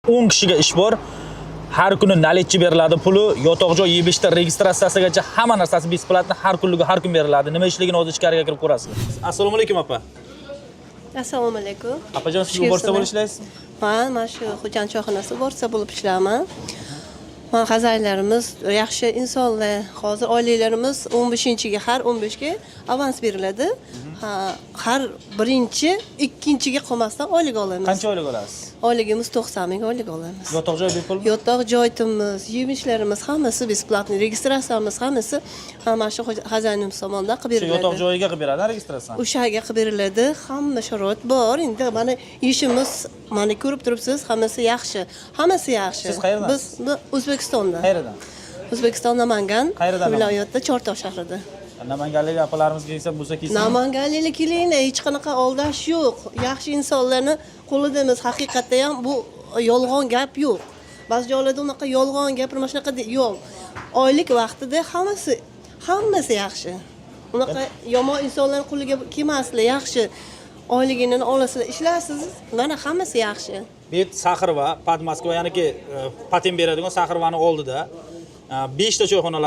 10 kishiga ish bor. Har kuni наличный beriladi puli, yotoq joy, yeb ichishda registratsiyasigacha hamma narsasi бесплатно, har kunligi har kun beriladi. Nima ishligini hozir ichkariga kirib ko'rasizlar. Assalomu alaykum, opa. Assalomu alaykum. Opajon, siz Xush уборщица bo'lib kelibsizlar. ishlaysizmi? Man mana shu Xo'jand choyxonasida уборщица bo'lib ishlayman. Man xazaylarimiz yaxshi insonlar. Hozir oyliklarimiz 15-ga, har 15ga avans beriladi. Ha, har birinchi, ikkinchiga qolmasdan oylik olamiz. Qancha oylik olasiz? Oyligimiz 90 ming oylik olamiz. Yotoq joy bepulmi? Yotoq joyimiz, yemishlarimiz hammasi бесплатный, registratsiyamiz hammasi mana shu xazaynimiz tomonidan qilib Shu yotoq beriladi. joyiga qilib beradi registratsiyani. O'shaga qilib beriladi, hamma sharoit bor. Endi mana ishimiz, mana ko'rib turibsiz, hammasi yaxshi, hammasi yaxshi. Siz qayerdansiz? Biz O'zbekistondan. Qayerdan? O'zbekiston, Namangan Qayerdan? viloyatida, Chortoq shahrida. Namanganlik opalarimiz kelsa, bo'lsa kelsin. Namanganliklar kelinglar, hech qanaqa aldash yo'q. Yaxshi insonlarni qo'lidamiz. Haqiqatda ham bu yolg'on gap yo'q. Ba'zi joylarda unaqa yolg'on gapirma, shunaqa yo'q. Oylik vaqtida hammasi, hammasi yaxshi. Unaqa yomon insonlar qo'liga kelmaslar, yaxshi oyligini olasizlar, ishlaysiz, mana hammasi yaxshi. Bu Saxarova, под Moskva, ya'niki patent beradigan Saxarovani oldida 5 ta choyxonalar.